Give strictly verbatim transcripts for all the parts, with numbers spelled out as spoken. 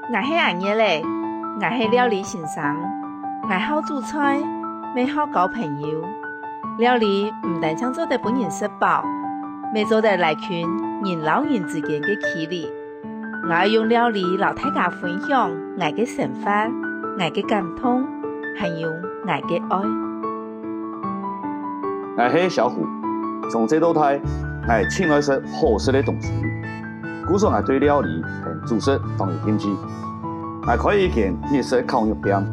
𠊎係阿月仔，𠊎係料理先生。𠊎好煮菜，乜好交朋友。料理毋單淨做得分人食飽，乜做得拉近人摎人之間个距離。𠊎愛用料理摎大家分享𠊎个生活、𠊎个感動，還有𠊎个愛。 𠊎係小虎，從細到大，𠊎盡愛食好食个東西。故所𠊎對料理同煮食當有興趣。𠊎開一間日式烤肉店，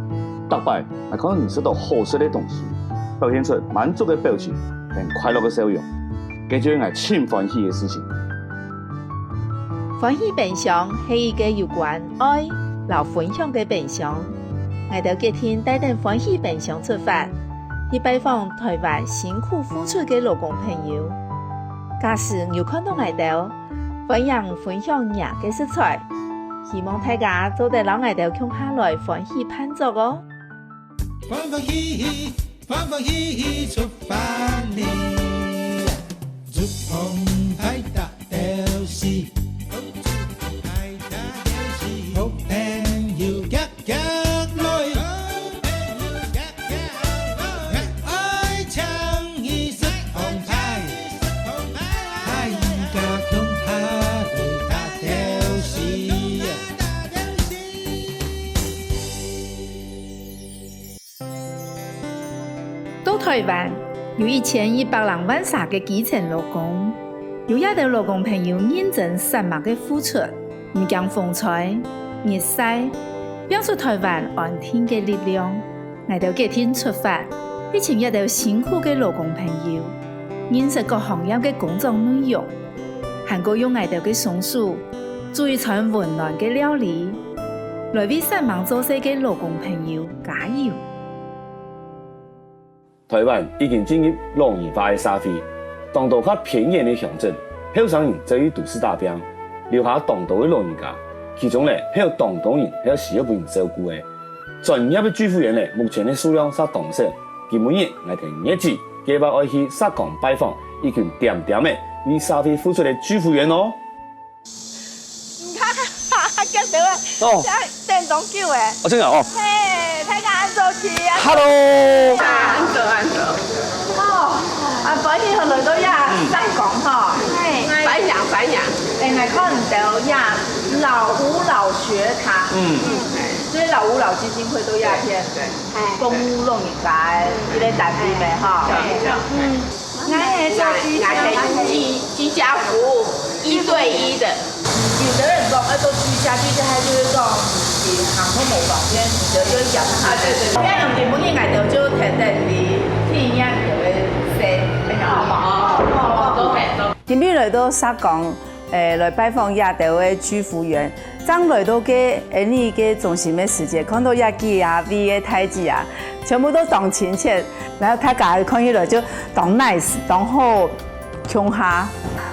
逐擺𠊎看到人食到好食个東西，表現出滿足个表情同快樂个笑容，該就係𠊎盡歡喜个事情。 歡喜冰箱係一個有關愛摎分享个冰箱。𠊎兜決定帶等歡喜冰箱出發，去拜訪臺灣辛苦付出个勞工朋友。假使有看到𠊎兜，歡迎分享若个食材，希望大家做得摎𠊎兜共下來歡喜辦桌哦！ 歡歡喜喜，歡歡喜喜出發哩，竹筒派大鬥士，好朋友遽遽來，愛請你食紅菜，大家共下來大鬥士。 到臺灣，有一千一百零萬儕个基層勞工，有這兜勞工朋友認真殺猛个付出，毋驚風吹、日曬，拚出臺灣安定个力量。𠊎兜決定出發，去尋這兜辛苦个勞工朋友，認識各行業个工作內容，還過用𠊎兜个雙手，煮一餐溫暖个料理，來為殺猛做事个勞工朋友加油。 臺灣已經進入老齡化个社會，當多較偏遠个鄉鎮，後生人走去都市打拚，留下當多个老人家，其中呢，還有當多人係需要分人照顧个。專業个居服員呢，目前个數量煞當少。今晡日，𠊎同月姊計畫愛去石岡拜訪一群恬恬仔為社會付出个居服員哦。 你看，看到啊，哦。這等當久誒。哦，真的哦。嘿，大家恁早起啊。Hello。恁早，恁早。哦，啊，歡喜來到這石岡吼。嘿。歡迎，歡迎。誒，𠊎看到這老吾老學堂。嗯。誒，所以老吾老基金會都這片。對，對。 嘿。服務老人家个一個單位咩吼。嘿。嗯，𠊎係做居家，𠊎係居，居家服務，一對一的。有的人講愛做居家，居家佢就係講行動無方便，就，就會叫他。啊，對，對，對。恁樣今晡日𠊎兜就跈等你體驗佢个事，好無？哦，哦，哦，都可以，都可以。今晡日來到石岡， 誒，來拜訪這兜个居服員。正來到該𠊎俚个中心个時節，看到這幾下位个大姊啊，全部都當親切，然後大家看起來就當nice，當好共下。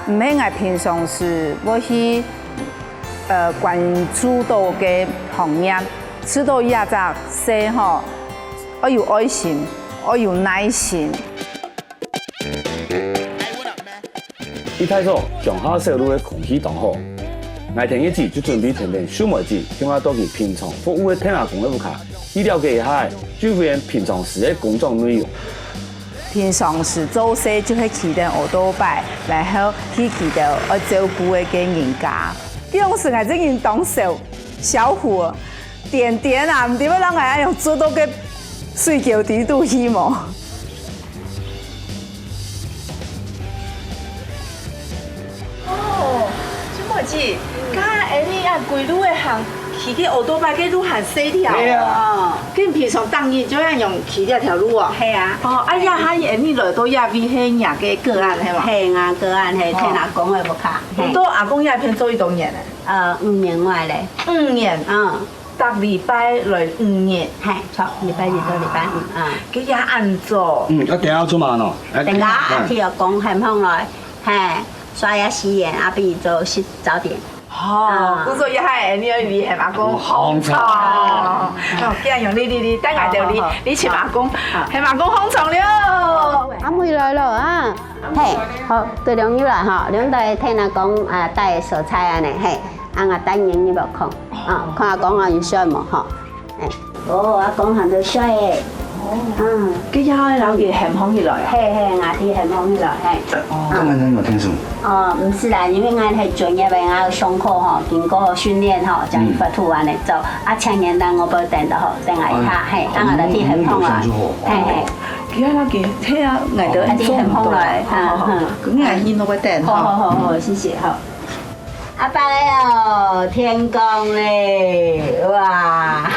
毋係𠊎平常時會去，呃，關注到个行業，知道這隻事吼，愛有愛心，愛有耐心。 一大早，鄉下小路个空氣當好。𠊎同月姊就準備跈等秀梅姊，共下到佢平常服務个𢯭阿公个屋下，去了解一下居服員平常時个工作內容。平常時做事就係騎等oo-tóo-bái，然後去佢兜愛照顧个該人家。該當時𠊎正經當瘦，小虎， 恬恬啊，毋知會讓𠊎恁樣做到該水溝底肚去無？哦，秀梅姊，該恁樣啊，歸路个行，騎个oo-tóo-bái个路還細條哦。對啊。該平常逐日就恁樣騎這條路哦。係啊。哦，啊，這下恁樣來到這位係若个個案係無？係啊，個案係，哦。跈阿公个屋下。你到阿公這片做幾多年了？呃，五年外咧。五年。嗯。 逐禮拜來五日。嘿，著，禮拜日到禮拜五，啊。佢也恁早。嗯，啊，等下做麼个喏？哎，等下，嗯。啊，佢有講喊上來，嘿，刷牙洗臉，啊，分佢做食早點。哦，啊。故所以還恁樣，你喊阿公。哦，好彩。哦，哦，這樣用你，你，你，等下就你，好，好，好。你請阿公，好。喊阿公上床了。阿妹來了啊，嘿，好，對，兩位來哈，兩位跈阿公啊，帶所在啊呢，嘿，啊，𠊎帶人入來看。啊，看阿公啊，有睡無吼？哎，哦，阿公還在睡誒。嗯，該要摎佢喊䟘起來啊？嘿嘿，𠊎去喊䟘起來，嘿。哦。剛才你有聽說？哦，毋係啦，因為𠊎係專業个，𠊎有上課吼，經過訓練吼，正有法度恁樣做。啊，請人等我無等到吼，等𠊎一下，嘿，等𠊎就去喊䟘來。嘿嘿。佢啊，佢，嘿啊，𠊎都啊，去喊䟘來，好好好，嗯。𠊎去弄個等吼。好好好好，謝謝，好。 阿伯哦，天光咧，哇，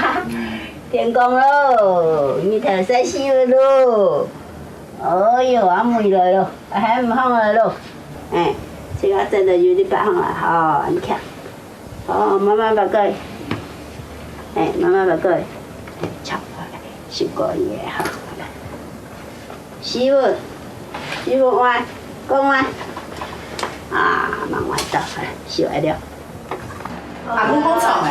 天光咯，日頭曬死了咯。哎喲，阿妹來咯，還毋䟘來咯。哎，這個真的有一百䟘了，好，你看。哦，慢慢把個，哎，慢慢把個，哎，差不多了，十個月，好。 師傅，師傅，我講啊，啊，慢慢到，修愛了。阿公好吵欸。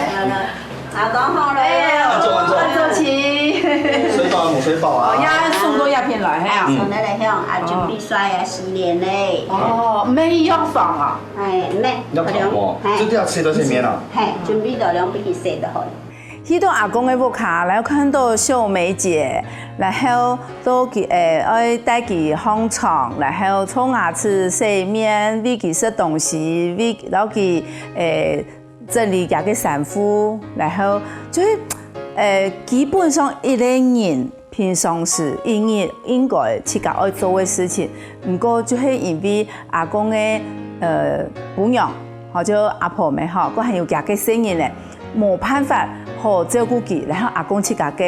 阿公好了。哎呀，坐，坐。坐起。睡飽無睡飽啊？哦，要送到這片來，嘿啊。嗯。送來了，嘿，啊，準備刷牙洗臉嘞。哦，沒藥房啊？哎，沒，藥房哦，嘿。就這樣吃到前面啊？嘿，準備到兩杯去洗就好了。 去到阿公个屋下，然後看到秀梅姐，然後都佢，誒，愛帶佢䟘床，然後沖牙齒、洗面，餵佢食東西，餵，然後佢，誒，整理佢个衫褲，然後就係，誒，基本上一個人平常時一日應該自家愛做个事情，毋過就係因為阿公个，呃，餔娘，吼，就阿婆姆吼，佢還有佢个細人仔， 無辦法好照顧佢，然後阿公自家个，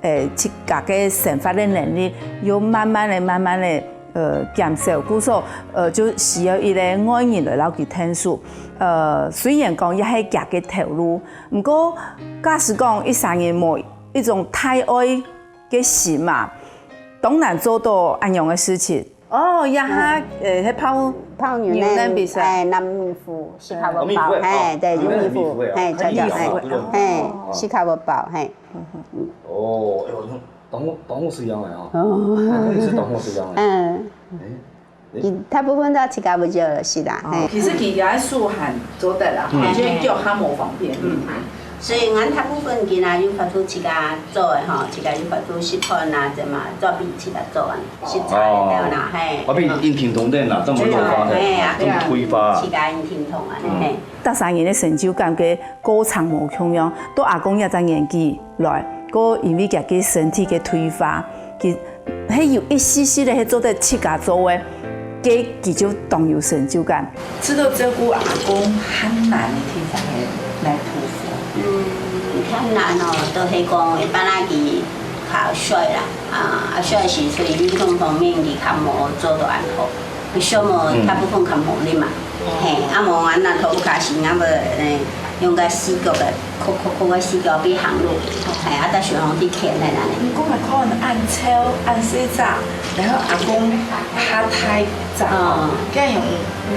呃，自家个生活个能力又慢慢个、慢慢个，呃，減少，故所，呃，就需要一個外人來摎佢𢯭手。呃，雖然講也係佢个頭路，毋過假使講一儕人無一種大愛个心嘛，當難做到恁樣个事情。 哦，這下，嗯。呃，係泡，泡牛奶，牛奶比賽。哎，南米糊，斯卡活包，哦，嘿，對，哦，牛奶糊，嘿，牛奶糊，嘿，哦。斯卡活包，嘿。哦，哎喲，當好，當好食樣个哦。哦。那你是當好食樣个。嗯。哎，哎。佢大部分都自家會做就係啦，哦，嘿。其實佢个手還做得啦，嗯。就腳較無方便。嗯。 所以𠊎大部分囡仔有法度自家做个吼，自家有法度食飯啊，怎麼做比自家做啊，食菜了啦，哦。嘿。我比你應勤動點啦，這麼落發嘿啊，這麼退化啊。自家應勤動啊，嗯。嘿。逐儕人个成就感个過程無共樣，到阿公這隻年紀來，過因為佢个身體个退化，佢 係有一息息个係做得自家做个，該佢就當有成就感。知道照顧阿公較難个地方係哪部分？嗯，較難哦，都係講一般啊，佢較衰啦，啊，衰時所以運動方面佢較無做到恁好，佢項目大部分較無力嘛。嗯。嘿，啊，無恁難，頭開始，啊，無，誒，用个四腳个 硞硞硞个四腳去行路，嘿，啊，但是吼，去牽个啦呢。你講个可能恁瘦、恁細隻，然後阿公較大隻吼，嗯。該樣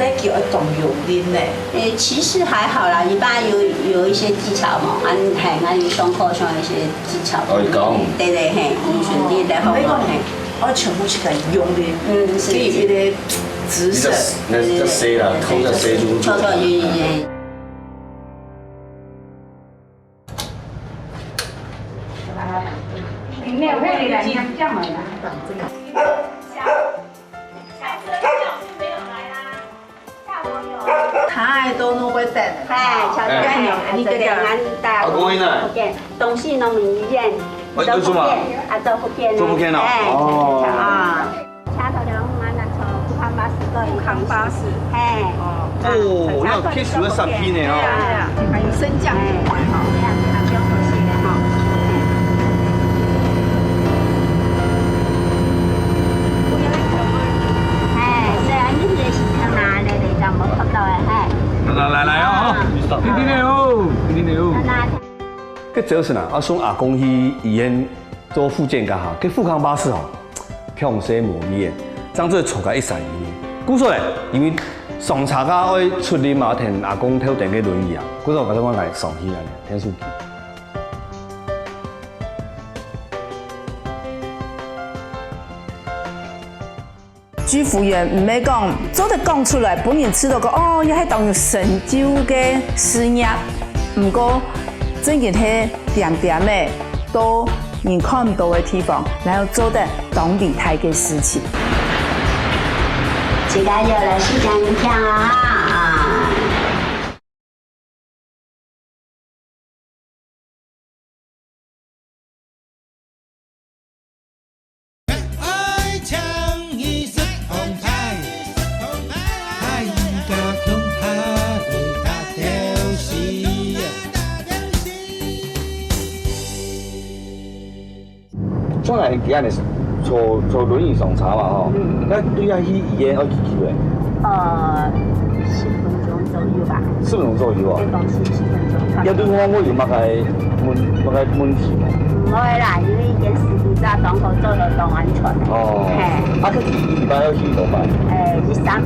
來叫愛當用力呢。誒，其實還好啦，一般有，有一些技巧嘛，俺，嘿，俺有上課上一些技巧。哦，有教。對對，嘿，有順利的，好不好？嘿。哦，全部去給用力，嗯，是，給予一個姿勢。你的，那個誰啦，對對對，空的誰就對。錯錯，有有有。 太多那個等。哎，小朋友，哎，你這個，阿公呢？東勢農民醫院，哎，做福建，啊，做福建呢。做福建哦。哎，哦。啊。 車頭了，𠊎等坐復康巴士過去。復康巴士。嘿。哦。哦，那確實會煞氣呢，哦。對啊，對啊，還有升降。嘿，好，這樣子，不用客氣的哈。嘿，雖然你這個行程啊，你，你講無看到的，嘿。來，來，來哦，一定的哦，一定的哦。那，那，該朝晨啊，啊，送阿公去醫院做復健該下，該復康巴士哦，強勢無力个，正做坐个一儕人呢。故所咧，因為上車个愛出力嘛，跈阿公頭頂个輪椅啊，故所𠊎就講來上去啊，天數機。 居服員毋係講做得講出來，分人知道講，哦，這係當有成就个事業。毋過，正經係恬恬仔，到人看毋到个地方，然後做得當偉大个事情。自家有了時間聽啊！啊。 像𠊎今日坐，坐輪椅上車嘛吼，嗯。該對遐去醫院愛幾久誒？呃，十分鐘左右吧。十分鐘左右啊？對，講十，十分鐘差不多。該對方會有麼个問，麼个問題無？毋會啦，因為已經時間到，當好做到當安全。哦。嘿。啊，佢一禮拜愛去幾多擺？誒，一三五，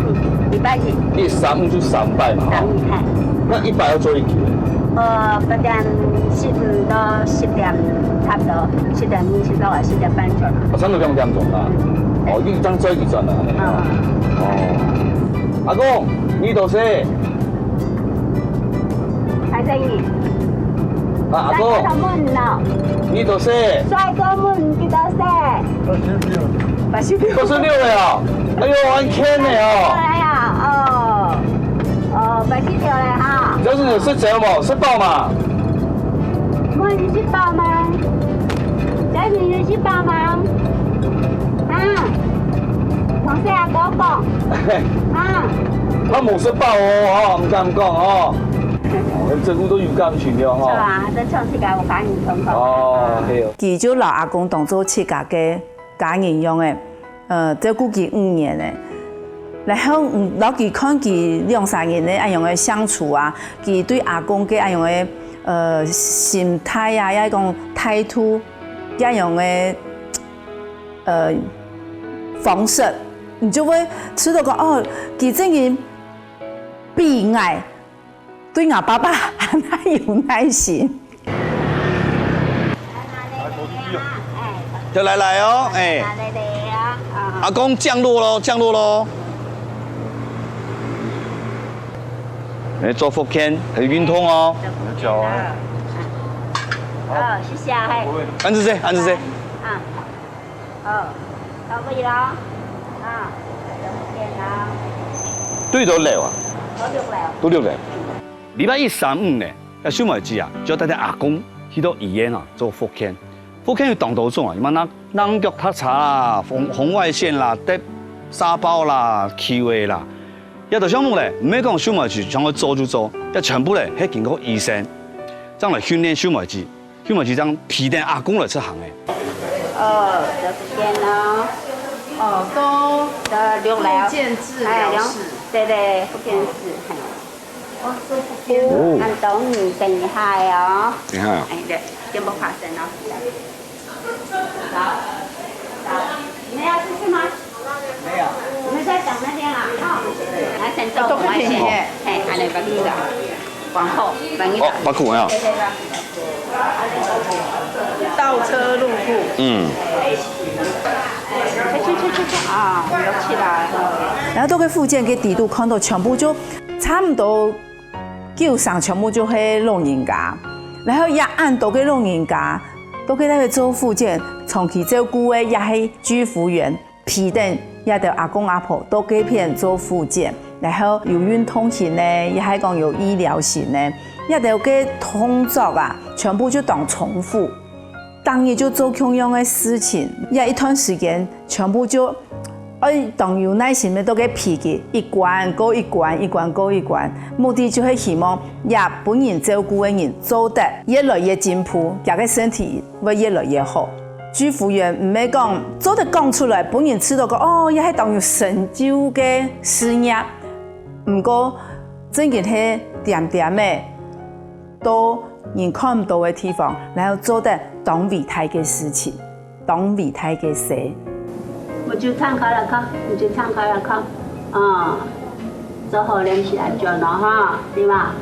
禮拜日。一三五就三擺嘛，吼。三五，嘿。該一擺愛做幾久？呃，八點十五到十點，差不多十點二十到十點半左右。哦，差不多兩點鐘啦。嗯。哦，一張做一轉啦，按呢哦。嗯。哦。阿公，你幾多歲？ 還在你。啊，阿公。帥哥問喏。你幾多歲？帥哥問你幾多歲？八十六。八十六了哦。哎喲，還輕呢哦。哎呀，哦，哦，八十六了哈。這下有食飽無？食飽嘛？問你食飽嗎？這下有食飽嗎？啊？同事阿哥講。啊？佢無食飽哦，吼，毋敢講哦。 哦，照顧到有感情了吼。係啊，這像自家有家人同款。哦，係哦。佢就摎阿公當做自家个家人樣誒，呃，照顧佢五年誒。然後，嗯，摎佢看佢兩儕人个恁樣个相處啊，佢對阿公个恁樣个，呃，心態啊，也係講態度，恁樣个，呃，方式，你就會知道講，哦，佢正經比𠊎 對𠊎爸爸還較有耐心。就來來哦，哎。阿公降落咯，降落咯。哎，做復健，很運動哦。哦，謝謝，嘿。恁仔細，恁仔細。啊。 哦，到位咯。啊，再見啦。對到樓啊？到六樓。到六樓。禮拜一、三、五呢，該秀梅姊啊，就愛帶等阿公去到醫院啊做復健。復健有當多種啊，有麼个人腳踏車啦、紅、紅外線啦、貼沙包啦、球仔啦，這兜項目咧，毋係講秀梅姊想愛做就做，這全部咧係經過醫生，正來訓練秀梅姊。 秀梅姊正陪等阿公來出行誒。哦，這邊咯。哦，到到六樓。復健治療室。哎，兩，對對，復健室，嘿。哦，做復健。哦。恁多人等一下哦。等一下哦。哎，對，肩膀爬升哦。好，好，你們要出去嗎？ 沒有。你們在等那邊啊，哈。來，先走，都不便宜耶。嘿，恁樣，把你的，往後，把你的。哦，把褲啊。對，對，對。倒車入庫。嗯。去，去，去，去，啊，有起來。然後到該復健个底肚看到全部就差毋多九成全部就係老人家。然後也恁多个老人家，到該位做復健，長期照顧个也係居服員。 陪等這兜阿公阿婆到該片做復健，然後有運動型个，也係講有醫療型个，這兜个動作啊，全部就當重複，逐日就做共樣个事情，這一段時間全部就愛當有耐心个到該陪佢，一關過一關，一關過一關，目的就係希望這分人照顧个人做得越來越進步，佢个身體 會越來越好。居服員毋係講做得講出來，分人知道講，哦，這係當有成就个事業。毋過，正經係恬恬仔，到人看毋到个地方，然後做得當偉大个事情，當偉大个事。我就唱卡拉卡，你就唱卡拉卡，啊，做好練習來轉了哈，對吧？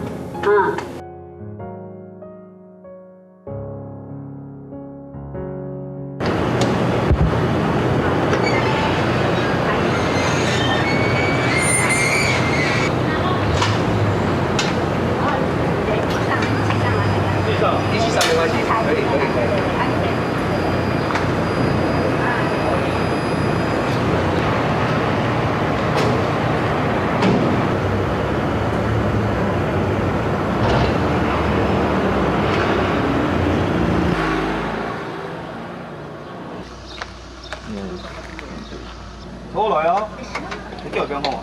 嗯。上，一起上没关系，可以，可以，可以。好来啊，你叫我不要弄啊。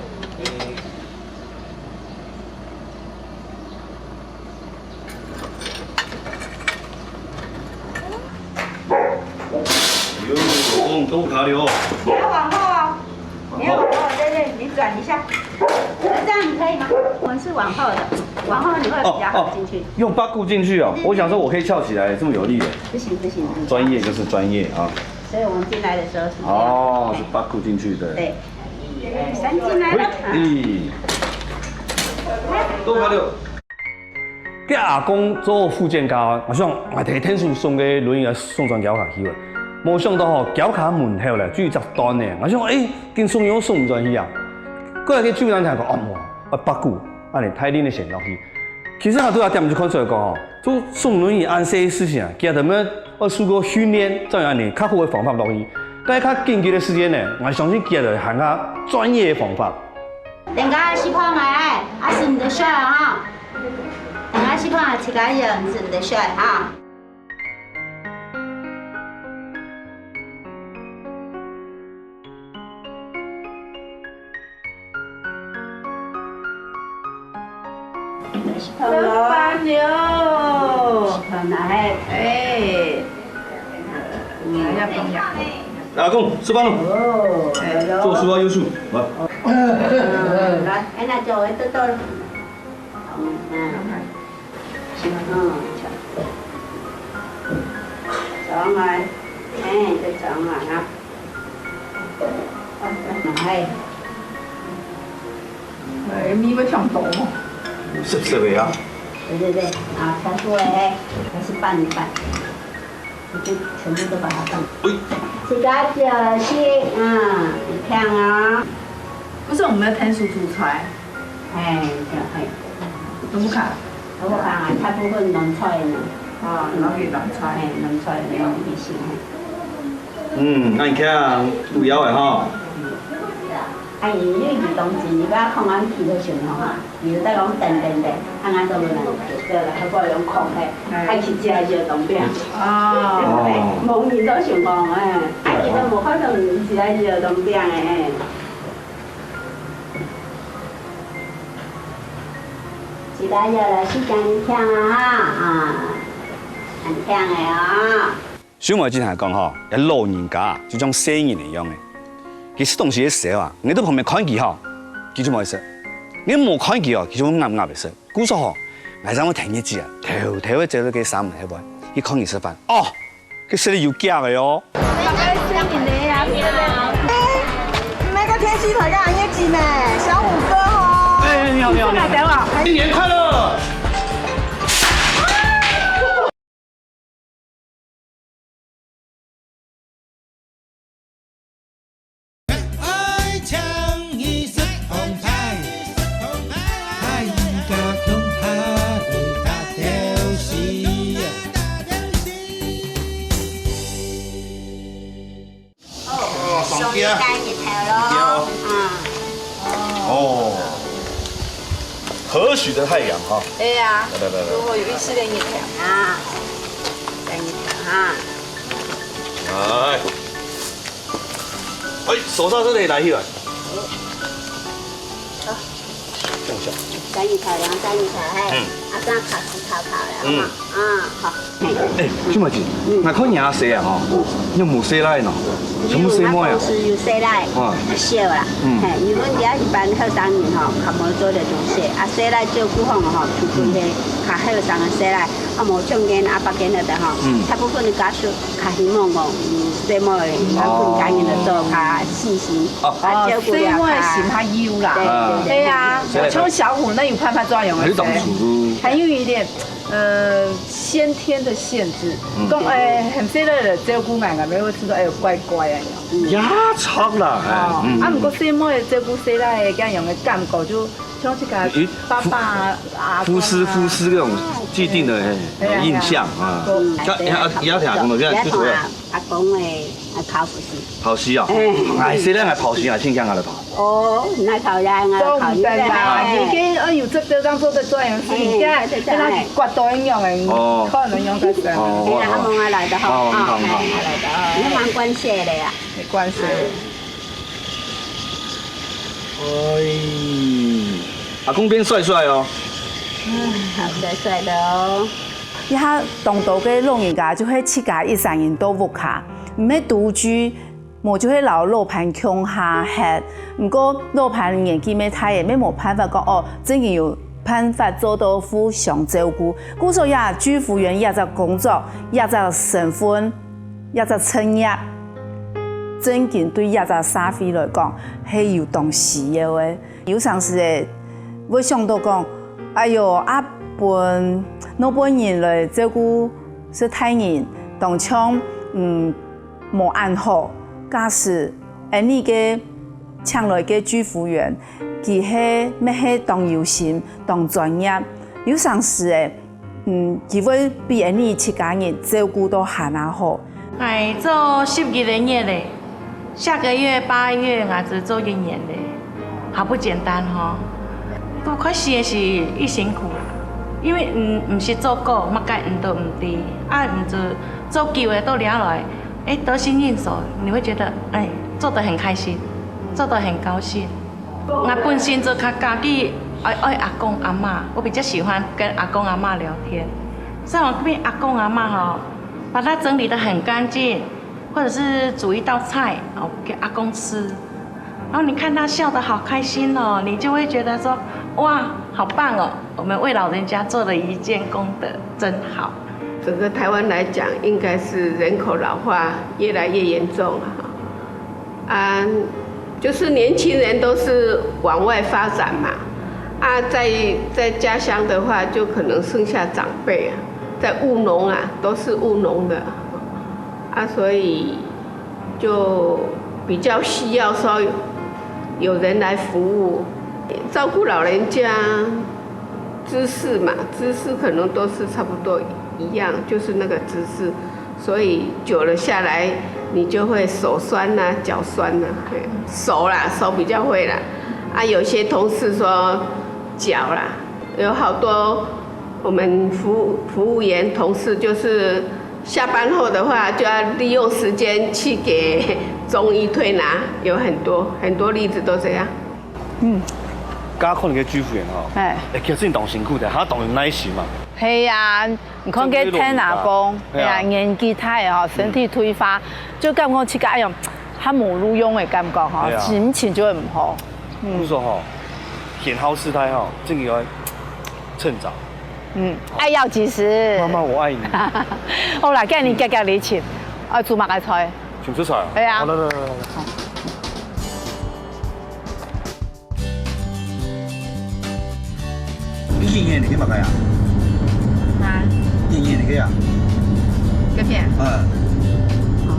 哟，哦，都卡了哦。你要往后哦，你要往后，对对，你转一下，这样你可以吗？我们是往后的，往后你会比较好进去。哦，哦，用八股进去哦，对对对。我想说我可以翘起来，这么有力耶。不行不行，你专业就是专业啊。所以我们进来的时候是这样。哦，是八股进去的。对，一二三，进来了。嘿，咦，都卡了。 佢阿公做復健家，𠊎想，𠊎提電視送个輪椅來送轉佢屋下去了。無想到吼，佢屋下門口咧，就一隻斷咧。𠊎想，欸，緊送又送毋轉去啊。過來个主人同𠊎講，哦，無，愛八股，恁呢大力个旋落去。其實𠊎對這點就看出來講吼，做送輪椅恁細个事情啊，佢都愛受過訓練，正有恁呢較好个方法落去。該較緊急个時間呢，𠊎相信佢就會還較專業个方法。等下試看啊，欸，啊，係你个事啊，哈。 等下試看啊，自家人係你个事哈。食飯了。食飯了，嘿。哎。嗯。阿公，食飯了。哦，來了。做事啊，有事，來。嗯，來，哎，那就我多多。嗯，嗯。 嗯，坐上來，嘿，就坐上來啊。哎。哎，米會忒多無？濕濕个啊。對對對，啊，差不多个，還係拌一拌。 全部都把它放。哎。自家就係，啊，你看啊。不是我們的番薯煮出來。哎，對，哎。都不看。都不看啊，大部分冷菜呢。啊，然後給冷菜。哎，冷菜，冷菜，哎。嗯，恁樣有要个哈。 啊，因為佢當時你捌看阮去个時候啊，佢就在講等等等，啊，𠊎都無能，就過來，還過來用空个，哎。還去食一个凍餅。哦。無人都想講，哎，啊，佢都無可能食一个凍餅个，哎。食到了，時間你聽啊，哈，啊，恁聽个啊。 秀妹經常講吼，這老人家啊，就像細人一樣个。佢食東西个時候啊，𠊎在旁邊看佢吼，佢就無愛食；𠊎無看佢哦，佢就會鴨鴨个食。故所吼，𠊎正會跈日子啊，偷偷个走到佢个山門後背，去看佢食飯。哦，佢食了有遽个哦。大家細人个啊，哎，你們个天氣好像很熱情呢，小虎哥哦。哎，你好，你好，你好。新年快樂！哦，上街。上街日頭咯。對哦。啊。哦，和煦的太陽哈。對啊，來，來，來，來。如果有一絲的日頭。啊，在日頭哈。來。哎，手套這裡拿起來。好。 放下。等一下，等一下，嘿。嗯。啊，這樣卡死卡卡了，嗯。哈。啊，好。嘿。哎，秀妹姐，嗯。𠊎看你阿細啊，吼，又無細倈喏，全部細妹啊。因為𠊎公司有細倈，啊。較少啦。嗯。嘿，因為你愛一般後生人吼，較無做得種事，啊，細倈照顧好吼，就分佢較後生个細倈，啊，無像𠊎阿伯𠊎等吼，嗯。大部分个家屬 較希望講，嗯，細妹，啊，分家人來做較細心，哦。較照顧了佢。哦，細妹心較幼啦。對，對，對。對啊，嗯。像小虎那有辦法做到樣个。還有當初。還有一點，呃，先天的限制。嗯。講，哎，很細个人照顧𠊎，𠊎會知道，哎，乖乖啊。嗯。也差啦，哎，哦，嗯。啊，毋過細妹照顧細倈个，恁樣个感覺就 像這個爸爸啊，阿公啊。服侍，服侍那種。既定的，嘿，有印象啊。嗯，啊，啊，啊，聽阿公的，現在去讀了。阿公的，啊，考試。考試啊？嗯。哎，細人仔考試啊，親像啊來考。哦，那考呀，那考你的，哎。你跟，哎，有這，這張做的專業事情，嗯，現在，對，對，對，現在刮到一樣的，哦。可能用在身。哦，哎呀，阿公啊來的哈，哦，好，好，好。哎，來的，哦，你蛮感謝的呀。沒關係。嗯。哎，阿公變帥帥哦。嗯，好帥帥的哦。 這下當多个老人家就係自家一儕人在屋下，毋係獨居，無就係摎老伴共下歇。毋過老伴年紀乜大了，乜無辦法講哦，真經有辦法做到互相照顧。故所這居服員這隻工作，這隻身份，這隻職業，真經對這隻社會來講係有當需要个。 有成時仔，會想到講，哎喲，啊，分，外背人來照顧，係大人，當像，嗯，無恁好。假使，𠊎俚个請來个居服員，佢係，乜係當有心、當專業。有成時仔， 嗯，佢會比𠊎俚自家人照顧到還較好。𠊎做十一個月咧，下個月八月𠊎就做一年咧，好不簡單吼。剛開始个時已辛苦啦，因為，嗯，毋識做過，麼个人都毋知，啊，毋知做久了到這來，哎，得心應手，你會覺得，哎，做得很開心，做得很高興。 𠊎本身就較喜歡，愛，愛阿公阿嬤，我比較喜歡跟阿公阿嬤聊天。所以我跟阿公阿嬤吼，把它整理得很乾淨，或者是煮一道菜，哦，給阿公吃。然後你看他笑得好開心哦，你就會覺得說，哇，好棒哦，我們為老人家做了一件功德，真好。整個台灣來講，應該是人口老化越來越嚴重了哈。 啊，就是年輕人都是往外發展嘛，啊，在，在家鄉的話，就可能剩下長輩啊，在務農啊，都是務農的，啊，所以就比較需要說有人來服務，照顧老人家，知識嘛，知識可能都是差不多一樣，就是那個知識， 所以久了下來，你就會手痠啦、腳痠啦，嘿，手啦，手比較會啦。啊，有些同事說腳啦，有好多我們服務，服務員同事就是下班後的話，就要利用時間去給中醫推拿，有很多，很多例子都這樣。嗯。剛剛看你个居服員吼，哎。哎，其實你當辛苦的，他當有耐心嘛。係啊， 你看該聽阿公，哎呀，哎呀。年紀大了吼，身體退化，嗯。就感覺自家，哎呀，較無路用个感覺吼，哎呀。心情就會毋好。嗯。我說吼，顯好世態吼，這個要趁早。嗯，愛要及時。媽媽，我愛你。好啦，今日遽遽離去，啊，煮麼个菜？想食菜啊？哎呀。好，來，來，來，來。好。 你今年你去麼个啊？啊？今年你去啊？這片？嗯。哦，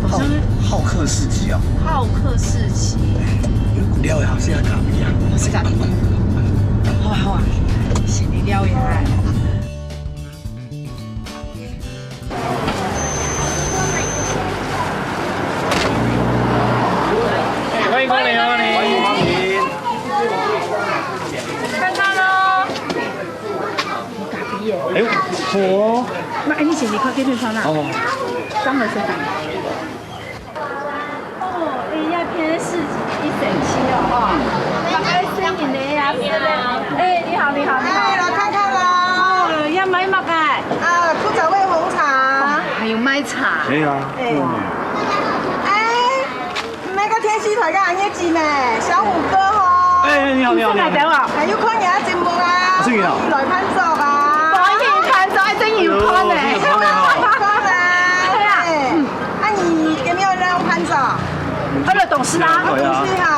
好像好，好客市集哦。好客市集。哎，有股料啊，現在咖啡啊。是咖啡。好啊，好啊，是你料理啊。 歡迎光臨，歡迎光臨。看看哦。哎呦，火。那，哎，你先離開這片窗啊。哦。當然是。 哦，哎呀，今日市集一生趣哦，吼。大家新年的呀，是的。哎，你好，你好，你好。哎，來看看咯。哦，要買麼个？啊，古早味紅茶。哦，還有賣茶。可以啊。哎。嗯。哎，那個電視台个阿月姊呢？小虎哥吼。哎，你好，你好，你好。你是哪位啊？還有看你啊，節目啊。是你啊。來伴奏啊。歡迎伴奏，哎，真有看呢。哎呦，真有看呢。對啊。哎。嗯。 啊，你今日有來用伴奏？啊，來同事啊。同事哈。啊。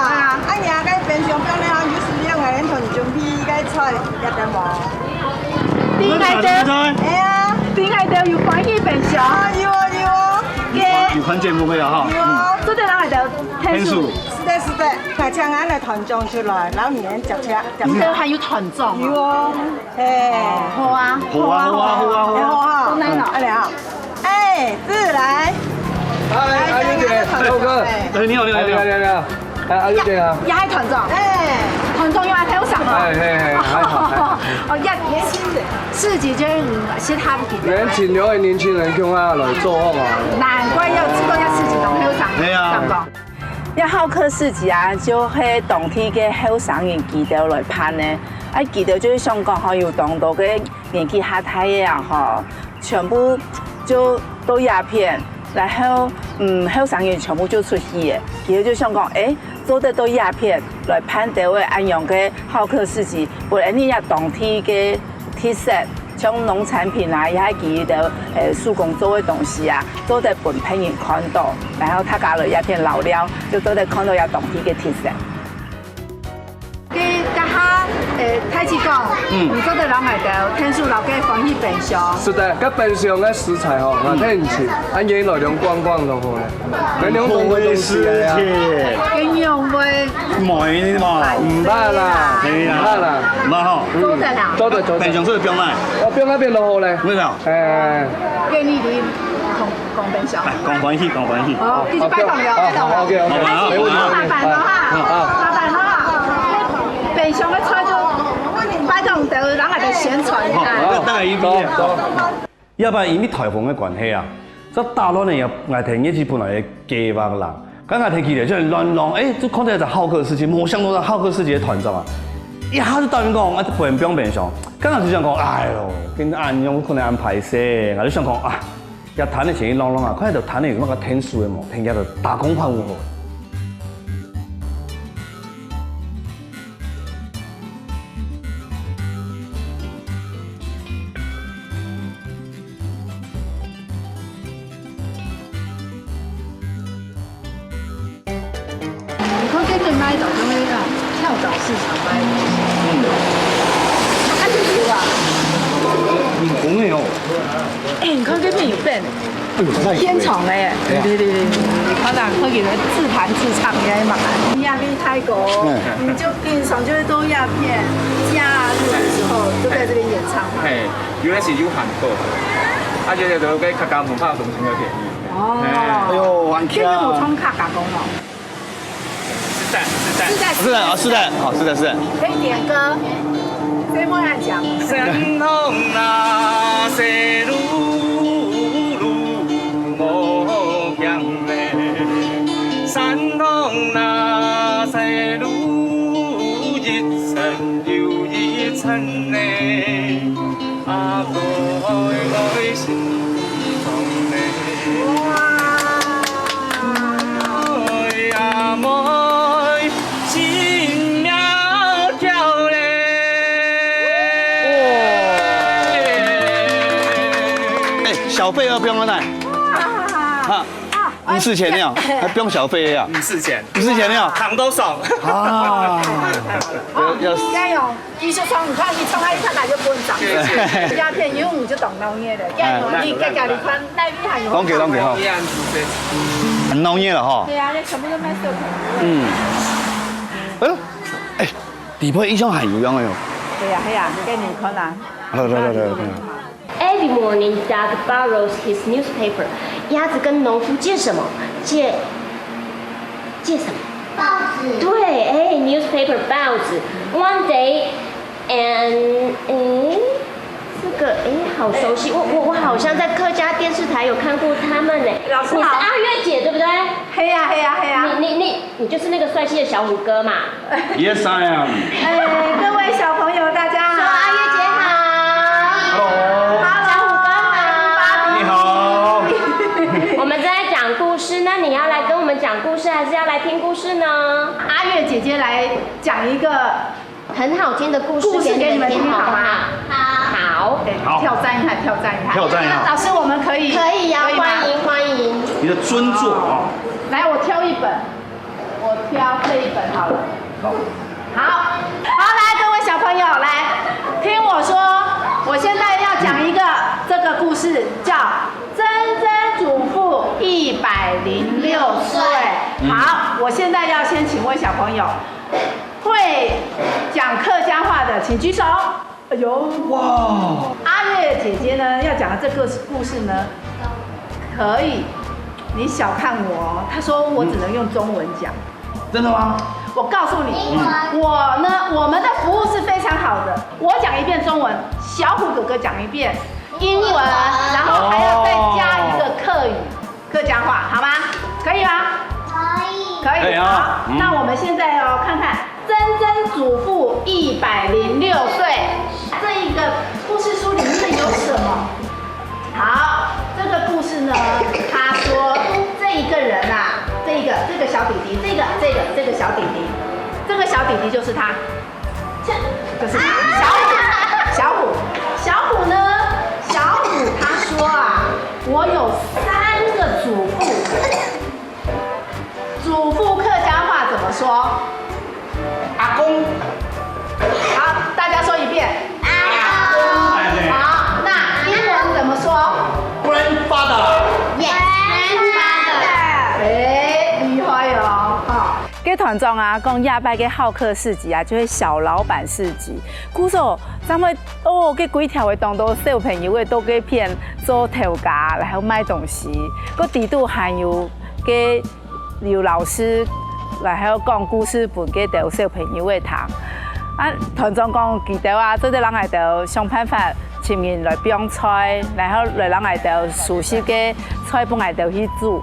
啊，你啊，該冰箱放了，有時間𠊎等同你準備該菜，曉得無？對𠊎兜，哎呀。對𠊎兜有關係冰箱。啊，有哦，有哦。有，有看節目个哈。有哦。做得讓𠊎兜天數。天數。是的，是的，那請俺的團長出來，然後你們接車，接車。你這還有團長啊？有哦，嘿。好啊。好啊，好啊，好啊，好啊。好啊。都來了。哎，好啊。哎，自來。嗨，阿月姐，大哥。哎，你好，你好，你好。哎，你好，你好，你好。哎，阿月姐啊。也還團長。哎。團長又來陪我上啊。哎，嘿，嘿，還好，還好。哦，也，市集真，嗯，是他們給的。年輕，有的年輕人共下來做好嘛。難怪要知道要市集同陪我上，哎呀。上過。 這好客市集啊，就係當地个後生人佢兜來辦个。啊，佢兜就係想講吼，有當多个年紀較大个啊吼，全部就到這片，然後，嗯，後生人全部就出去个。佢兜就想講，誒，做得到這片來辦兜个恁樣个好客市集，分𫣆俚這當地个 特色，像農產品啊，也係佢兜，呃，手工做个東西啊，做得分別人看到，然後大家來這片尞尞，就做得看到這當地个特色。該，該下，呃，太子講，嗯。你做得摎𠊎兜，天數摎該歡喜冰箱。是的，該冰箱个食材吼，嗯。啊，天氣，啊，你來兩光光就好了。 恁樣東西啊。恁樣會。毋會嘛。毋怕啦，係啊。毋怕啦。毋怕吼。做得啦。做得，做得。冰箱係放哪？哦，放那邊就好咧。為啥？哎。願意你講，講冰箱。哎，講歡喜，講歡喜。哦，繼續拜託了，拜託了。好，好，OK，OK，好，沒問題，好，麻煩了哈，好。麻煩了哈。冰箱个菜就拜託你兜，讓𠊎兜宣傳一下。好，那大概一畢業。好，好。 這擺因為颱風个關係啊，這打亂了𠊎，𠊎兜月子本來个計畫啦。該𠊎兜佢兜就亂亂，誒，就看到一隻好客市集，無想到好客市集个團長啊，一下就答應講，啊，分放冰箱。該𠊎就想講，哎喲，跟恁樣可能恁歹勢，𠊎就想講啊，這攤仔先去尞尞啊，看這攤仔有麼个天數个無，天下就打工款有無？ 你看這邊賣到這個跳蚤市場賣的東西，嗯。它就是有啊。很紅的哦。哎，你看這邊有變。 哎喲，太貴。天長哎，對，對，對，對，對，你看啦，看佢个自彈自唱，你看嘛。壓力太高，嗯。你就平常就會到這片，假日的時候就在這邊演唱嘛。嘿，有的是有限購，啊，有的就在客家文化中心个便宜。哦。嘿。哎喲，很強。這邊有唱客家歌哦。 是的，是的。是的，是的，哦，是的，好，是的，是的。可以點歌，這莫亂講。山風啊，細嚕嚕無響咧，山風啊，細嚕，一層又一層咧。 阿哥愛愛心痛呢。哇！阿妹心苗條咧。哎，小費要不用了來。哇！哈。 毋使錢了，還不用小費啊？毋使錢。毋使錢了。糖都送。啊。要，要。加油，繼續衝，你看你衝到一下就不能漲。謝謝。鴉片有你就懂鬧熱了，加油，哎。你加加你看，那邊還有。當然，當然，哈。依然是這。很鬧熱了哈。對啊，那全部都賣色素。嗯。哎喲，哎，底背一向還有樣哎喲。對呀，對呀，給你看啊。來來來來來。 Every morning, dog borrows his newspaper. 鴨子跟農夫借什麼？借，借什麼？报纸。对，哎，newspaper 报纸。One day, and 哎，这个哎，好熟悉，我我我好像在客家电视台有看过他们呢。老师好。你是阿月姐对不对？嘿呀嘿呀嘿呀。你你你你就是那个帅气的小虎哥嘛。 Yes, I am. 哎，各位小朋友，大家好。说阿月姐好。Hello。小虎哥好。你好。我们正在讲故事，那你要来跟我们讲故事，还是要来听故事呢？阿月姐姐来讲一个很好听的故事给你们听，故事给你们听，好不好？好。好。对，好。挑战一下，挑战一下。挑战一下。那老师，我们可以，可以呀，可以吗？欢迎，欢迎。你的尊座啊。来，我挑一本。 我挑这一本好了。好。好，好，来，各位小朋友，来听我说，我现在要讲一个这个故事，叫《珍珍祖父一百零六岁。好，我现在要先请问小朋友，会讲客家话的请举手。哎呦，哇！阿月姐姐呢要讲的这个故事呢，可以，你小看我哦。她说我只能用中文讲。真的吗？我告诉你，我呢，我们的服务是非常好的。我讲一遍中文，小虎哥哥讲一遍英文，然后还要再加一个客语，客家话，好吗？可以吗？可以。可以，可以啊。好，那我们现在哦，看看曾曾祖父一百零六岁，这一个故事书里面有什么？好，这个故事呢，他说这一个人啊，这个这个小弟弟，这个这个这个小弟弟，这个小弟弟就是他，这就是他，小虎，小虎，小虎呢，小虎他说啊，我有三个祖父，祖父客家话怎么说？阿公。好，大家说一遍。阿公。好，那英文怎么说？Grandfather。Yes，grandfather。哎，厉害哦，哈。該團長啊，講這擺个好客市集啊，就係小老闆市集。故所正會哦，該幾條个當多小朋友个到該片做頭家，然後賣東西，該底肚還有个有老師，然後講故事分該兜小朋友个聽。啊，團長講佢兜啊，做得摎𠊎兜想辦法尋人來放菜，然後來摎𠊎兜熟悉个菜分𠊎兜去煮。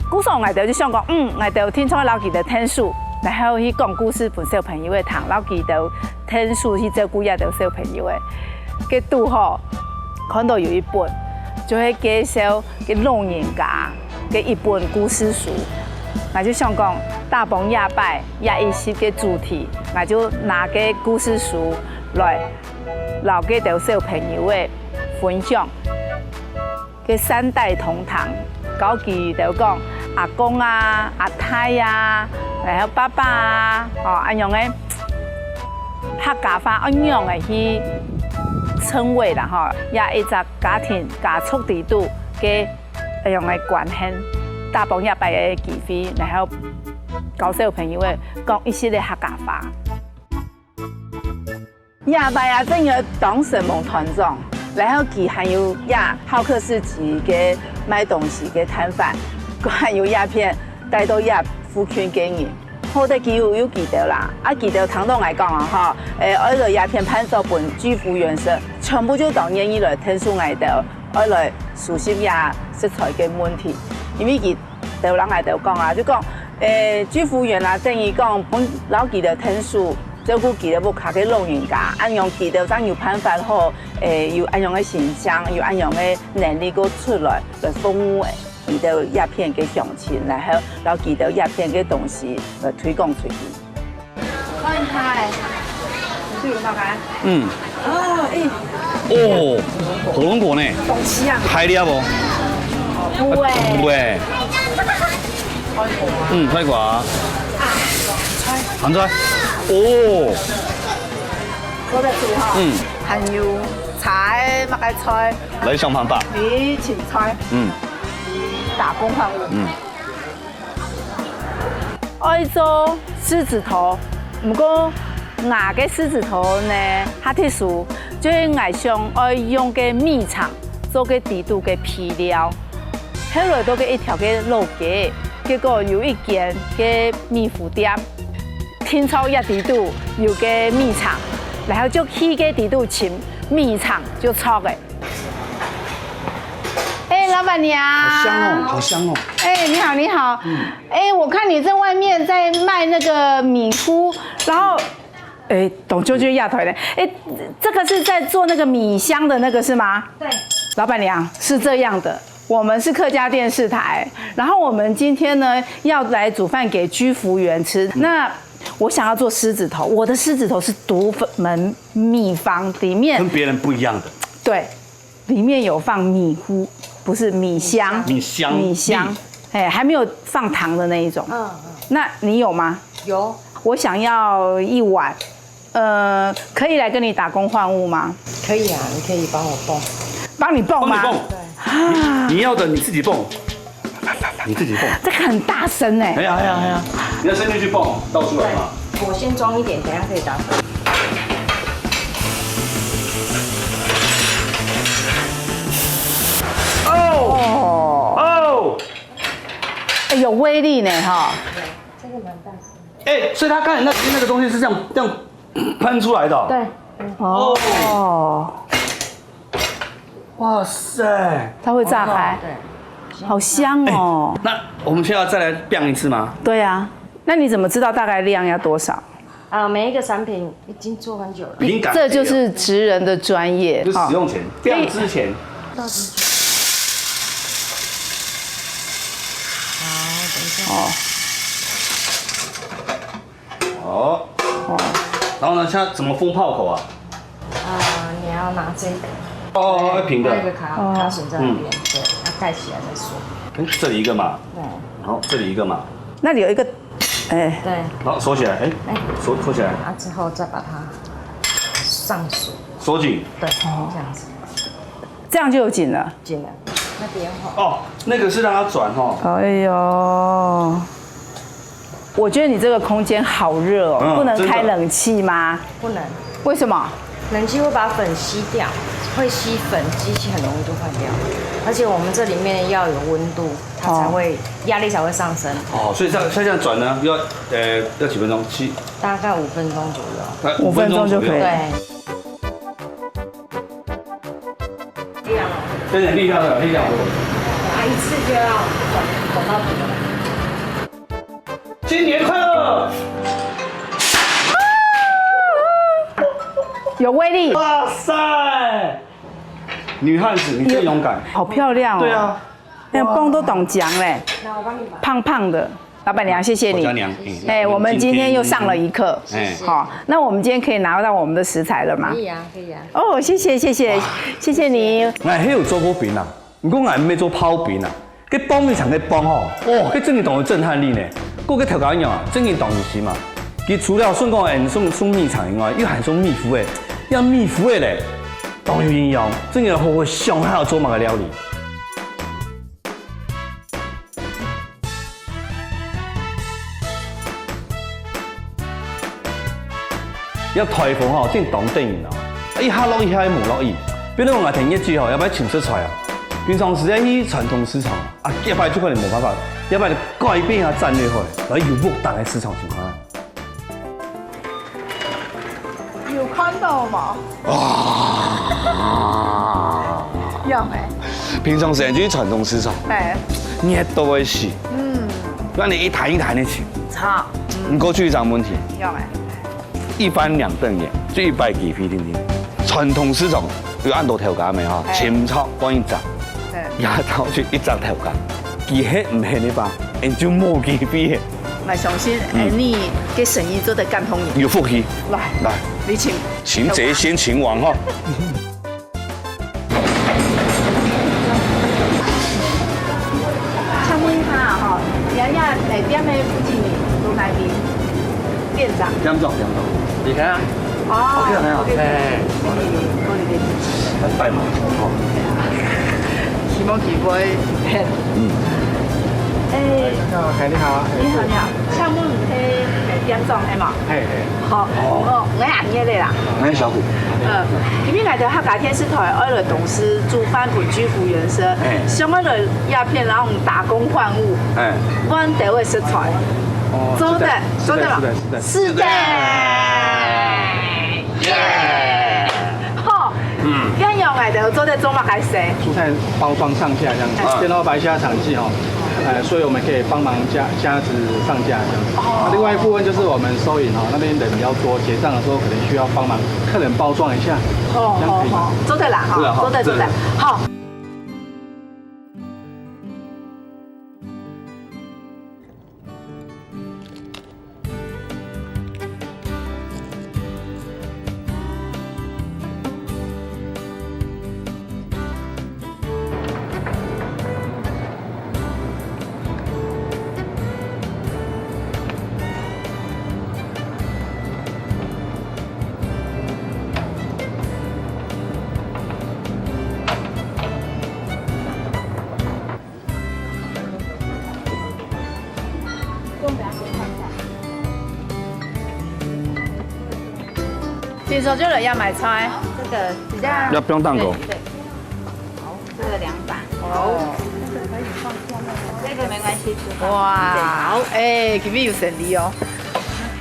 故所𠊎兜就想講，嗯，𠊎兜定著摎佢兜𢯭手，然後去講故事分小朋友个聽，摎佢兜𢯭手去照顧這兜小朋友个。該堵好，看到有一本，就係介紹个老人家个一本故事書。𠊎就想講，打幫這擺這一集个主題，𠊎就拿該故事書來摎該兜小朋友个分享。 个三代同堂，教佢兜講阿公啊、阿太啊，然後爸爸啊，哦，恁樣个客家話恁樣个去稱謂啦，吼，這一隻家庭家族底肚个恁樣个關係，打幫這擺个機會，然後教小朋友个講一息个客家話。 這擺啊，正有當承蒙團長，然後佢還有這好客市集个賣東西个攤販，還有這片帶到這附近个人，好得佢有有佢兜啦。啊，佢兜聽到𠊎講啊，吼，誒，愛來這片辦桌分居服員食，全部就當願意來𢯭手𠊎兜，愛來熟悉這食材个問題，因為佢 兜摎𠊎兜講啊，就講，誒，居服員啊，等於講分摎佢兜𢯭手，照顧佢兜屋下个老人家，恁樣佢兜正有辦法好，誒，有恁樣个形象，有恁樣个能力，過出來來服務佢兜這片个鄉親，然後摎佢兜這片个東西來推廣出去。 看一下欸，你有沒有看？嗯。哦，欸，哦，火龍果呢？東西啊。大粒哦。有欸。有欸。嗯，大瓜。啊，鹹菜。哦。我在煮哈。嗯。還有菜，麼个菜？來想辦法。你青菜。嗯。打工換物。嗯。 愛做獅子頭，毋過𠊎个獅子頭呢，較特殊，就係𠊎想愛用个米腸做个底肚个肥料。後來到个一條个老街，結果有一間个米糊店，聽著這底肚有个米腸，然後就去个底肚尋米腸就著个。 哎，老闆娘。好香哦，好香哦。哎，你好，你好。哎，我看你在外面在卖那個米糊，然後，哎，當久就壓腿了。哎，這個是在做那個米香的那個是嗎？對。老闆娘，是這樣的，我們是客家電視台，然後我們今天呢要來煮飯給居服員吃。那我想要做獅子頭，我的獅子頭是獨門秘方，裡面跟別人不一樣的。對， 裡面有放米糊，不是米香，米香，米香，米。哎，還沒有放糖的那一種。嗯，嗯。那你有嗎？有。我想要一碗，呃，可以來跟你打工換物嗎？可以啊，你可以幫我磅。幫你磅嗎？幫你磅。對。你要的你自己蹦，你自己蹦。这个很大声哎。哎呀哎呀哎呀，你要伸进去蹦，倒出来嘛。我先装一点，等一下可以打。哦哦，哎，有威力呢哈。这个蛮大声。哎，所以他刚才那那个东西是这样这样喷出来的哦。对。哦，哇塞，它会炸开，对，好香哦。那我们现在再来 biang 一次吗？对啊，那你怎么知道大概量要多少？啊，每一个产品已经做很久了。已经改这就是职人的专业，就使用前，biang 之前。哦，等一下。哦。哦，哦，然后呢，现在怎么封泡口啊？啊，你要拿这个。哦，要平的。那个卡卡榫在那边，对，要盖起来再说。哎，这里一个嘛，对，然后这里一个嘛，那里有一个，哎，对，好，收起来，哎，哎，收收起来。啊，之后再把它上锁，锁紧。对，这样子。这样就有紧了。紧了，那边哈。哦，那个是让它转哈。哎呦，我觉得你这个空间好热哦，嗯，不能开冷气吗？不能。为什么？冷气会把粉吸掉，会吸粉，机器很容易就坏掉。而且我们这里面要有温度，它才会压力才会上升。哦，所以这样像这样转呢，要呃要几分钟？七，大概五分钟左右。五分钟就可以。对。 真的力量的力量。啊，一次就要走走到底了。新年快乐！有威力。哇塞！女汉子，你最勇敢。好漂亮哦。对啊。那蹦都懂讲嘞，那我帮你忙。胖胖的。老板娘，谢谢你。我家娘，嗯。哎，我们今天又上了一课。哎。好，那我们今天可以拿到我们的食材了吗？可以啊，可以啊。哦，谢谢谢谢谢谢你。哎，还有做过饼啊。 毋過𠊎毋係做泡餅啊，該磅一層个磅吼，哦，該真个當有震撼力呢。該个頭家娘啊，真个當有心啊。佢除了算講會送送米腸以外，又還送米糊个，這米糊个咧，當有營養，真个好好想下做麼个料理。 這颱風吼，真當得人啊！一下落雨，一下無落雨，變到𠊎天日子吼，也愛尋食材啊。平常時愛去傳統市場啊，啊，這擺就可能無辦法，這擺改變下戰略好了，來有屋頂个市場情況啊。 有看到嗎？哇！有欸。平常時間就去傳統市場，欸。熱到會死。嗯。那你一攤一攤个請，差。嗯。你過去一張問題，有欸。一翻兩瞪眼，就一擺機會定定。傳統市場有恁多頭家無哈，欸。清炒換一隻，對。也到就一隻頭家，佢係毋係你吧？你就無機會。 𠊎相信，嗯。欸，你个生意做得感動人。有福氣。來，來，你請。擒賊先擒王哈。請問一下哈，你這，欸，店个負責人係哪位？店長。店長，店長，你看啊。哦，OK，很好。OK，OK。欸。 很拜嘛，哦。希望佢會。嗯。欸，你好，欸，你好。你好，你好，請問係店長係無？係，係。好，哦。𠊎，𠊎係阿月仔啦。𠊎係小虎。呃，因為𠊎兜客家電視台愛來東勢煮飯分居服員个，係。想愛來這片，然後打工換物，係。換兜个食材。哦，做得，做得無？係得，係得，係得。係得。 耶！好，嗯。恁樣𠊎兜做得做麼个事？蔬菜包裝上架這樣子，啊。見到白蝦產季哦，呃，所以我們可以幫忙加，加值上架這樣子。哦。那另外一部分就是我們收銀哦，那邊人比較多，結帳的時候可能需要幫忙客人包裝一下，好，這樣可以嗎？好，好，做得啦，哈，做得啦，做得，做得。好。你說就來要買菜。這個比較要不用蛋糕。對，對。好，這個兩百。哦。這個沒關係，吃飯。哇，哎，今日有生理哦。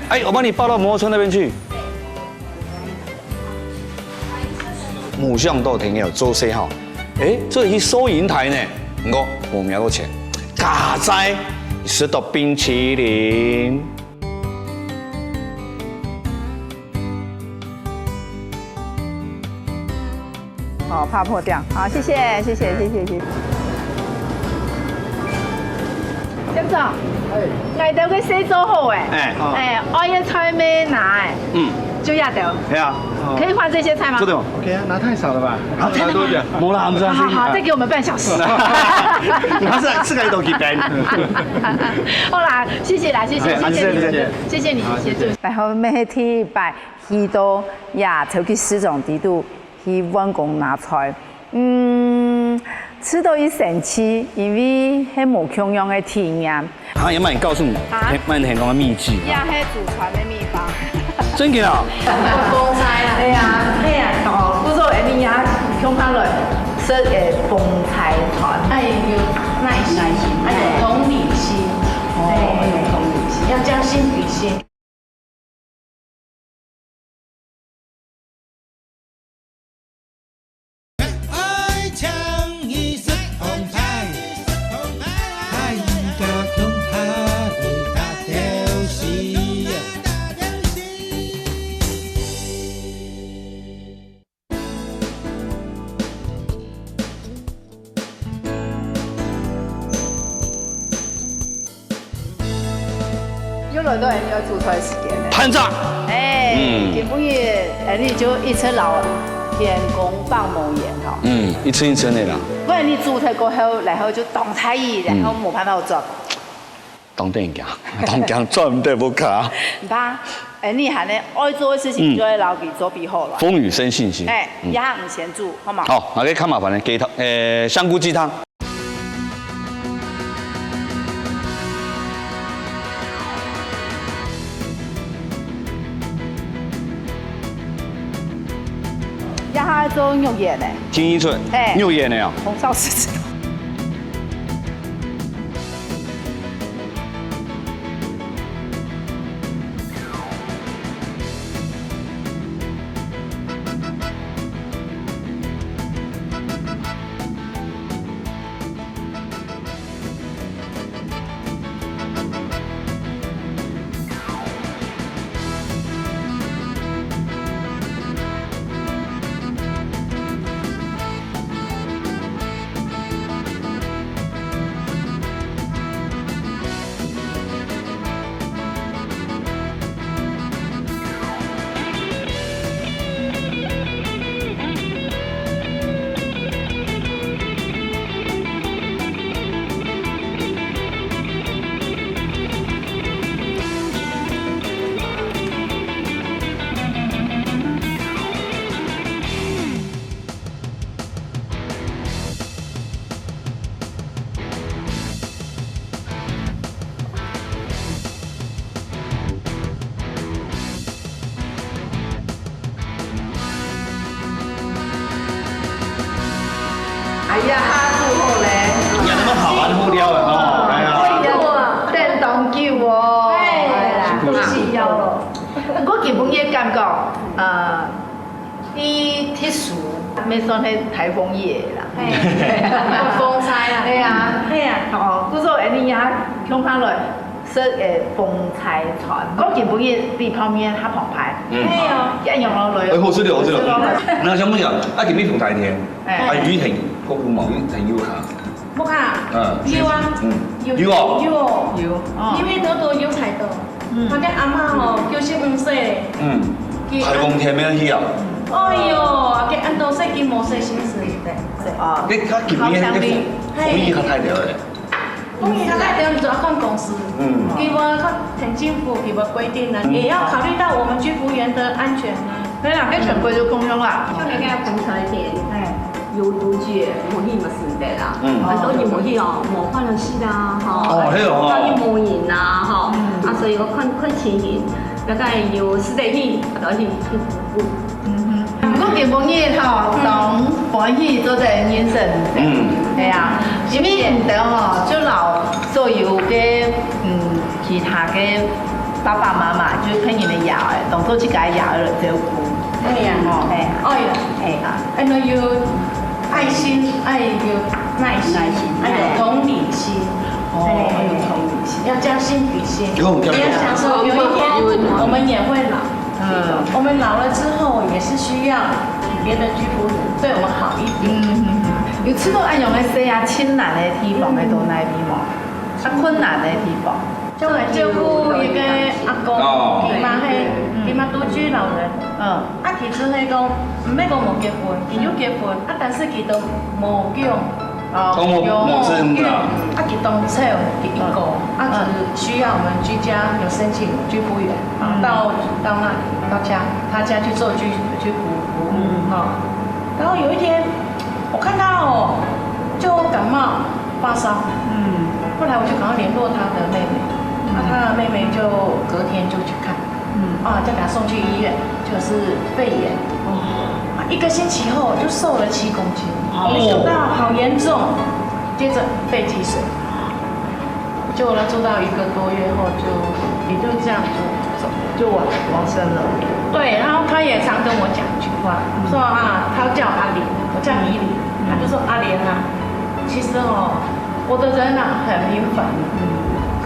哎，我幫你抱到摩托車那邊去。 無想到天有做事吼，誒，做去收銀台呢，毋過無偌多錢，佳哉食到冰淇淋。哦，拍破掉，好，謝謝，謝謝，謝謝，謝謝。店長，哎，𠊎兜个事做好誒，哎，哎，愛个菜尾拿誒，嗯，就這兜。係啊，可以換這些菜嗎？這種。OK啊，拿太少了吧？啊，拿多一點。無啦，毋使，好好好，再給我們半小時。拿這，這個都可以搬。好啦，謝謝啦，謝謝，哎，謝謝你，謝謝，謝謝你協助。然後每天拜 去到亞洲去市場底肚去換工拿菜。嗯，試著一神奇，因為係無共樣个體驗。他也幫你告訴你，啊？幫你提供个秘籍。這係祖傳个秘方。真个啊？紅菜啊。對啊，對啊。哦，故所𠊎兜也共下來食个紅菜團。哎喲，耐心，哎喲，同理心，哦，哎喲，同理心，要將心比心。 愛請你食紅菜，愛加紅菜會較好食。 又來到𠊎兜愛煮菜个時間了。探長。哎，嗯。今晡日𠊎兜就一直摎天公伯母爺吼。嗯，一陣一陣个啦。毋然你煮忒過後，然後就當大意，然後無辦法做。 當得人驚，當驚轉毋得屋下。毋怕，哎，你還呢，愛做个事情就愛摎佢做比好了。嗯。風雨生信心。哎，嗯。這下毋先煮，好嗎？好，那個較麻煩个雞湯，呃，香菇雞湯。這下做肉圓呢。聽得出，嘿。肉圓个哦。紅燒獅子頭。 哎呀，哈，煮好咧。你看那麼好玩，好料了哦。哎呀。哎呀，等當久哦。哎，哎呀，辛苦了。不需要了。不過基本个感覺，呃， 佢特殊，乜算係颱風夜啦。嘿，颱風菜啊。係啊。係啊。哦，故所𠊎兜也共下來食个紅菜團，講今晡日比泡麵較澎湃。嗯。係哦。恁樣咯，來。哎，好食了，好食了。好食了。那想問一下，啊，今日風大天，哎。啊，雨很，好，有無？雨很有哈。 屋下，嗯。有啊。嗯。有。有哦。有哦。有。哦。因為多多有太多。嗯。𠊎个阿嬤吼，九十五歲。嗯。佢，颱風天乜去啊？哎喲，佢恁多歲，佢無細心思。對。哦。你看今年个風，好想你。風雨較大條咧。風雨較大條，你就要看公司。嗯。佢會看，看政府，佢會規定啊，嗯。也要考慮到我們居服員的安全啊。對啦，跟全國就共用啦。像你看紅菜店。哎。 有毒雞，無去嘛順帶啦。嗯。很多人無去哦，無歡喜啦，吼。哦，係哦。歡喜無人啦，吼。嗯。啊，所以我看，看情形，大概有十个人，啊，都去，去服务。嗯哼。毋過今晡日吼，當歡喜做得認識。嗯。係啊，因為毋多吼，就摎所有个，嗯，其他个爸爸媽媽，就別人个爺哀，當做自家个爺哀來照顧。係啊。吼。係啊。哎呀，係啊。哎，那有愛心，愛有耐心，耐心，愛有同理心。哦，哎，愛有同理心，要將心比心。有，有。你要想說，有一天我們也會老，嗯。我們老了之後，也是需要別的居服員對我們好一點。嗯，嗯，嗯。有試著恁樣个事啊，盡難个地方係到哪位無？啊，困難个地方。就來照顧一個阿公，哦。佢嘛係，嗯。佢嘛獨居老人。嗯。啊，其實係講，毋係講無結婚，佢有結婚，啊，但是佢都無用。哦，都無，無生啦。啊，佢當少，佢一個，嗯。啊，只需要我們居家有申請居服員，啊，嗯。到，到那裡，到家，他家去做居，居服，服務，嗯。哈。然後有一天，我看他哦，就感冒發燒，嗯。後來我就趕快聯絡他的妹妹，那他的妹妹就隔天就去看。 嗯。啊，就給他送去醫院，就是肺炎。哦。啊，一個星期後就瘦了七公斤，哦。沒想到好嚴重，接著肺積水。結果他住到一個多月後就，也就這樣就走了。就往，往生了。對，然後他也常跟我講一句話，嗯。說啊，他叫阿蓮，我叫怡琳，嗯。他就說：「阿蓮啊，其實哦， 我的人啊，很平凡，嗯。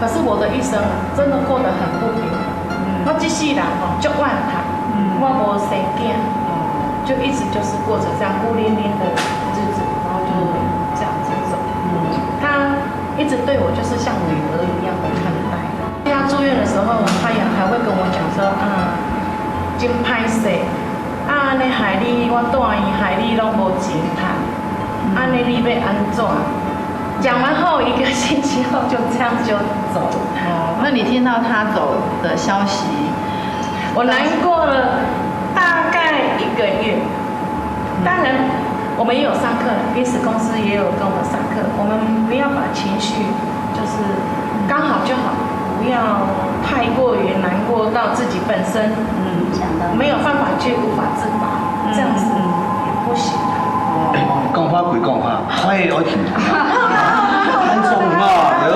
可是我的一生啊，真的過得很不平凡。嗯。我這世人哦，足怨嘆，嗯。我無生囝，哦。就一直就是過著這樣孤零零的日子，然後就這樣子走。嗯。他一直對我就是像女兒一樣的看待。他住院的時候，他也還會跟我講說，啊，真歹勢， 啊，恁呢害你，我蹛院害你攏無錢趁，嗯。恁呢你欲按怎？」講完後一個星期後就這樣就走了。哦，那你聽到他走的消息，我難過了大概一個月。當然，我們也有上課，臨時公司也有跟我們上課，我們不要把情緒就是剛好就好，不要太過於難過到自己本身，嗯，沒有辦法去無法自拔，嗯，這樣子也不行。哦，講話歸講話，話愛停。很重要，對，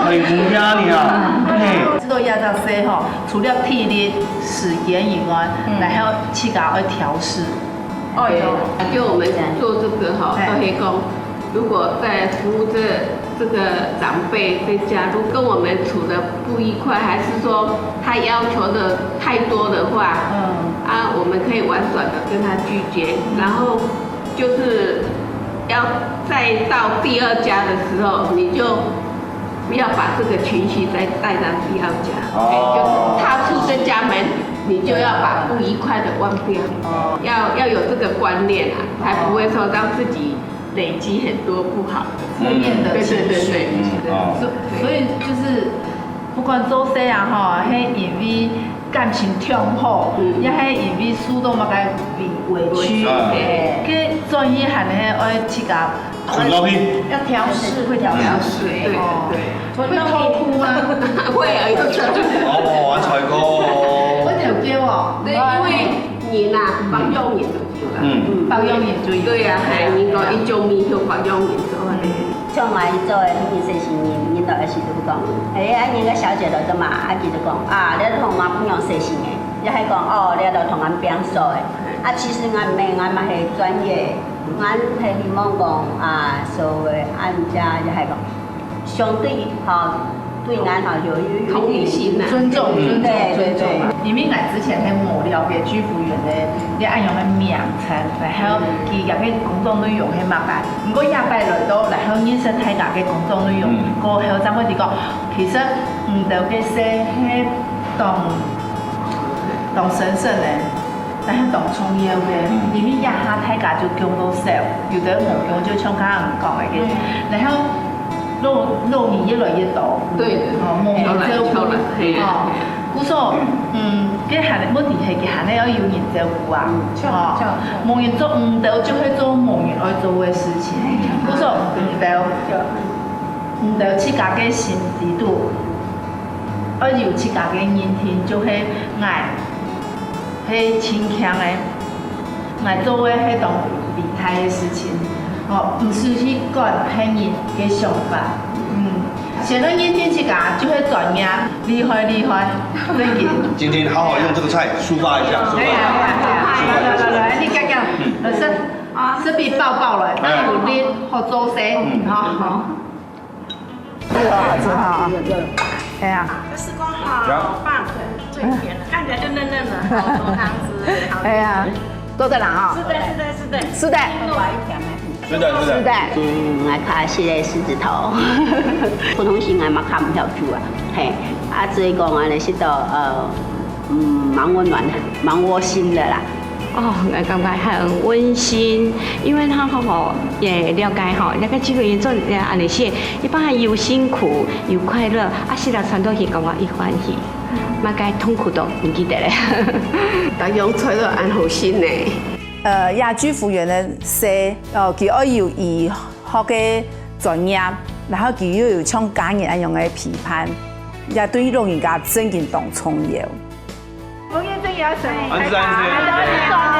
很重要呢，嘿。這个壓榨水吼，除了體力、時間以外，嗯。然後自家愛調適。 哦，有。就我們做這個哈，哎。都會講，如果在服務這，這個長輩在家，如果跟我們處得不愉快，還是說他要求的太多的話，嗯。啊，我們可以婉轉地跟他拒絕，嗯。然後就是要再到第二家的時候，你就 不要把這個情緒再帶到第二家。哦。哎，就是踏出這家門，你就要把不愉快的忘掉。哦。要，要有這個觀念啊，才不會說讓自己累積很多不好的。負面的情緒。對，對，對，對。嗯，哦。所，所以就是，不管做事啊，吼，係因為感情忒好，嗯。也係因為受到麼个委，委屈，委屈。嗯。該轉去還係愛自家 吞落去。要調適，會調適。調適，對，哦。對。會痛苦嗎？會啊，有時候。哦，還才過。會跳腳哦。對，因為人啊，包容人就對了。嗯。包容人就有。對啊，哎，人講一種米就包容人就好了。像𠊎做个，彼个細心人，人就一時就講，哎，啊，人家小姐就做嘛，啊，佢就講，啊，你同𠊎分樣細心个，你還講，哦，你就同𠊎平手个。啊，其實𠊎毋係，𠊎嘛係專業。 𠊎係希望講，啊，所謂恁樣，就係講，相對，吼，對𠊎吼，有，有，有同理心啊。尊重，嗯。尊重，對，對，尊重嘛。對。因為𠊎之前係無了解居服員个，你恁樣个名稱，然後佢个工作內容係麼个。毋過這擺來到，然後認識大家个工作內容，嗯。過後正會知講，其實，嗯，就係，係當，當神聖个。 但係當重要个，嗯。因為這下大家就降到少，有个無降，就像剛剛講个，嗯。然後老，老人越來越多，對，對。哦，無人照顧，對，對，對，哦，故所，嗯，這還問題係，佢還係愛有人照顧啊，嗯，哦，無人做，毋得就會做無人愛做个事情，嗯。故所，毋得，毋得自家个心知肚。愛有自家个認定，就係𠊎係盡慶个，𠊎做个係當偉大个事情，吼，毋使去管別人个想法，嗯，先愛認定自家就係專業，厲害厲害，正經。今天好好用這個菜抒發一下，抒發一下，抒發一下。來來來，你講講，老師，這邊抱抱來，當有力，好做事，好好。 這個好吃哈。哎呀，這絲瓜好棒，最甜了，看起來就嫩嫩的，好多湯汁，好。哎呀，多謝啦哈。是的，是的，是的。是的。是的，是的。是的。嗯，𠊎較係个獅子頭，普通時𠊎嘛較毋曉煮啊，嘿，啊，所以講啊，你食到呃，嗯，蠻溫暖的，蠻窩心的啦。 哦，𠊎感覺很溫馨，因為佢好好也了解吼，了解這個人做恁呢事，一般人又辛苦又快樂，啊，食了傳到去感覺一歡喜，麼个痛苦都毋記得咧。逐樣菜都恁好食呢。呃，雅居服務員个事，呃，佢愛有醫學个專業，然後佢又有像家人恁樣个陪伴，也對老人家正經當重要。 我們這也是，啊，是啊，是啊。